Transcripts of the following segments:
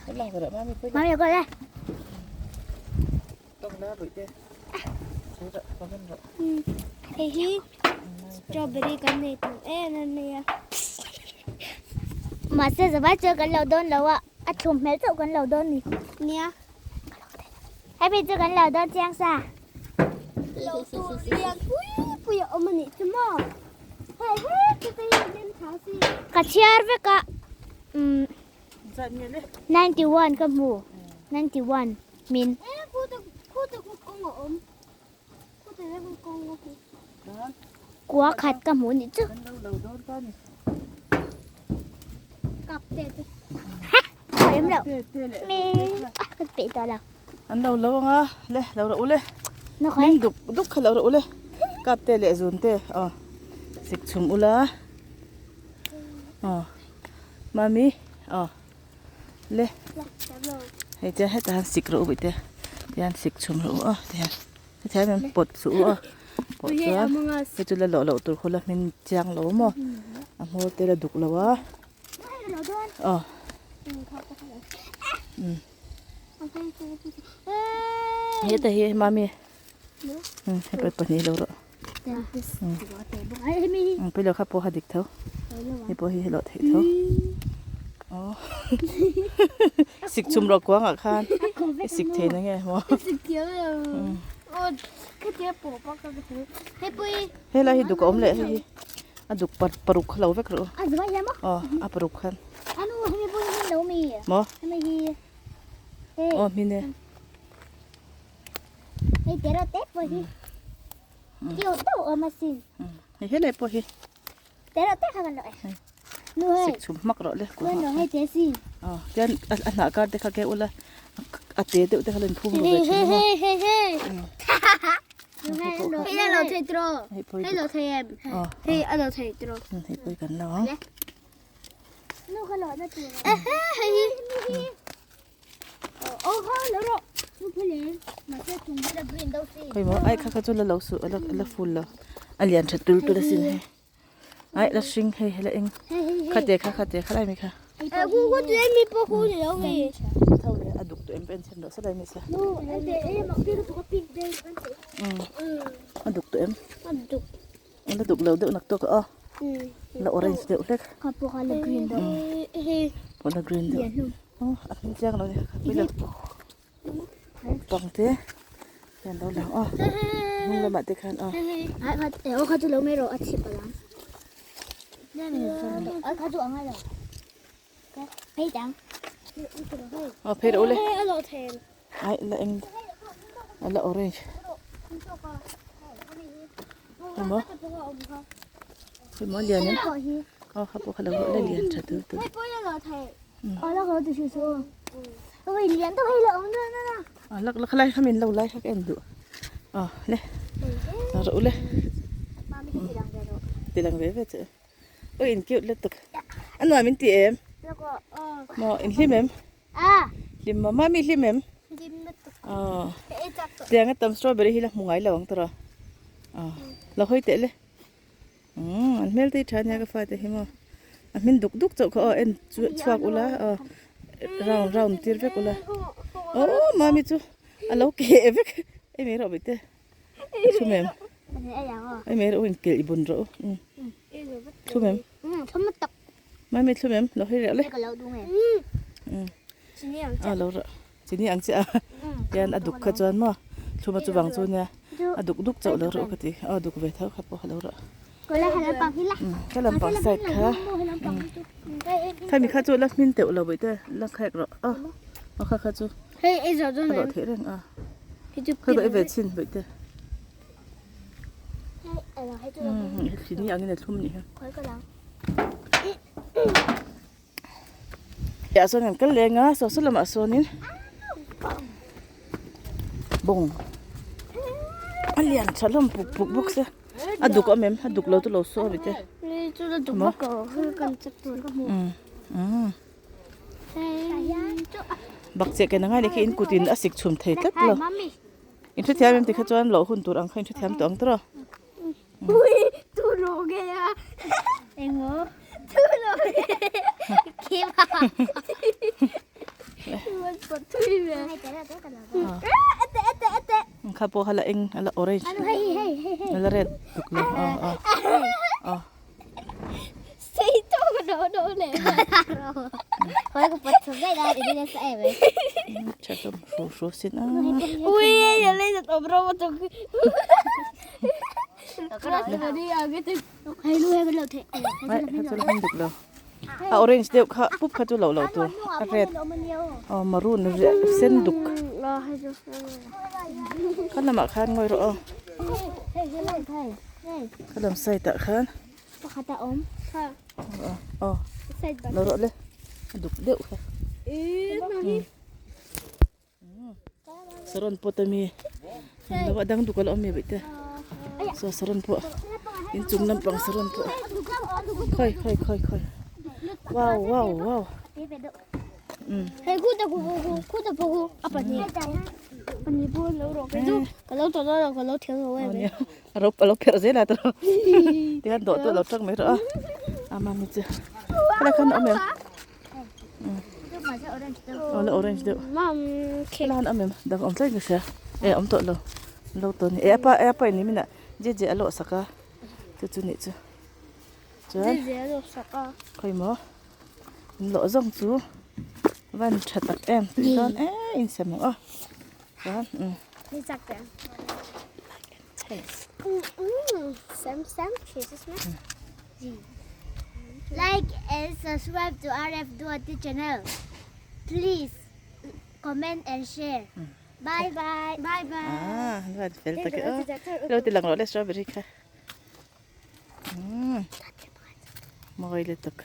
Mami ko le. Hei hi strawberry kan nei tam em em mai a. Mahse zavai chu kan lo dawn lo a, a thlum hmel chauh kan lo dawn ni. Nia. Hemi chu kan lo dawn chiang sa. Lo tur lian pui pui a awm a nih chu maw. Hei he te hi a den tha si. Ka chhiar vek a. Umm 91 ka hmu. 91 min. Kua khat ka hmu nih chu. Em lo. Mi ka pe ta lo. An lo lo anga le lo ra ule. Min duk duk kha lo ra ule. Kap te leh zun te aw. Sik chhum ula. Aw. Mami aw. Le hei te hetah hian sik rawh u bawih te tihian sik chhum rawh u aw tihian hetiang hian pawt suh u aw pawt chuan hei chu la lawh loh tur khawla hmin chiang lo maw a hmawr te la duk lo a aw umm heta hi mami hei pahnih lo rawh. Pawilo kha pawh a dik tho hei pawh hi a lawh theih tho aw sik chhum rawh kuang ah khan i sik thei na nge maw helai hi duk a awm leh hei hi a duk paruk kha lo vek rawh u aw a paruk khan maw aw hmin e. Hei te rawh te pawh hi kiu deuh awm asin. Hei helai pawh hi. Te rawh te kha kan lo e. Nu hei. Sik chhum hmak rawh le. Nu nu hei te si. Aw tian a hnah kar te kha ke ula a te deuh te kha lo inphum ru ve thin a maw. Hei hei hei. Hei a lo thei tro. Hei lo thei em. Hei a lo thei tro. Hei pawh hi kan lo ang. Nu kha lo na tur. Hei hi. Khawimaw ai kha kha chu la lo suh a la full lo a lian tha tul tul asin hei ai la hring hei la eng khate kha khate kha lai mai kha a duk tawh em pawh en chhen rawh se lai mai se a duk tawh em la duk lo deuh nak tawk a aw la orange deuh hlek pawh la green deuh. Aw a hming chiang lo a ni kha pui lo pang te hian lo lang aw hnung lamah te khan aw aw phei rawh u le ai la eng a la orange emaw emaw lian em aw kha pawh kha lo la lian tha tur tur. Lak lak lai kha min lo lai kha ka en duh aw le rawh u le ti lang ve ve che ui in cute lutuk a nuam in ti em maw in hlim em hlim maw mami hlim em aw tiang a tam strawberry hi la hmu ngai lo ang tawh aw la hawi teh le. Umm an hmel te hi tha ania ka fate hi maw a hmin duk duk chauh kha aw en chu chhuak ula aw round round tir vek ula aw mami chu a lo keh vek ei mai rawh bawihte a chhum em ei mai rawh u inkelh i bun rawh u umm thlum em mami thlum em lo hawi reh le umm a lo rah chini ang chiah a tian a duk kha chuan maw thluma chu vang chu nia a duk duk chauh lo reuh ka ti aw duk ve tho kha pawh a lo rah ka lampang side kha khami kha chu la hmin teuh lo bawih te la khek rawh aw aw kha kha chu a lawh theih reng a khawi ka ei ve chhin bawih te chini angin a thlum nih hi. Ah sawn kan kal leng a saw saw lamah sawnin bawng a lian tha hlawm puk puk bawk sia a duk awm em a duk lo chu lo saw a te bakcheh ken angai leh khi in kutin a sik chhum thei tlat lo in hrethiam em tikha chuan loh hun tur ang kha in hrethiam tawh ang tawh. Kha pawh kha la eng a la orange a la red tuk lo aw aw aw. Tha hlawm hru hru sin a. Ai kha chu la hmang dik lo. A orange deuh kha pup kha chu loh loh tur a red aw maroon sen duk kha lamah khan ngawi rawh aw kha lam side ah khan aw lo rawh le a duk deuh kha. Saron pawt a mi lo a dang duk a la awm e te saw saron pawh inchung lampang saron pawh khawi khawi khawi khawi wow wow wow a ro a lo pherh zel a tawh tikhan dawh te a lo tang mai rawh a a mami chu helai khan a awm em. Aw la orange deuh helai han awm em dang awm tlat in ka hria eh awm tawh lo lo tawh a ni eh apa eh apa in nimin ah je je a lawh sak a chu chu nih chu chuan khawi maw an lawh zawng chu van tha tak em tih dawn eh insem ang aw chuan umm. Like and subscribe to RF Duati channel. Please comment and share. Bye bye. Bye bye. Ah, van fel tak e aw. Lo ti lang rawh le strawberry kha. Umm. Mawi lutuk.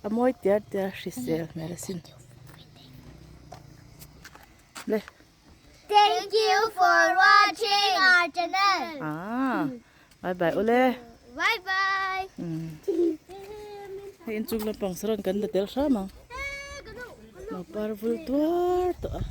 A mawi tiar tiar hrisel hmel asin. Le. Thank you for watching our channel. Ah, bye bye ule. Bye bye. Hei inchung lampang saron kan la tel hram ang. Lo par vul tuar tawh a.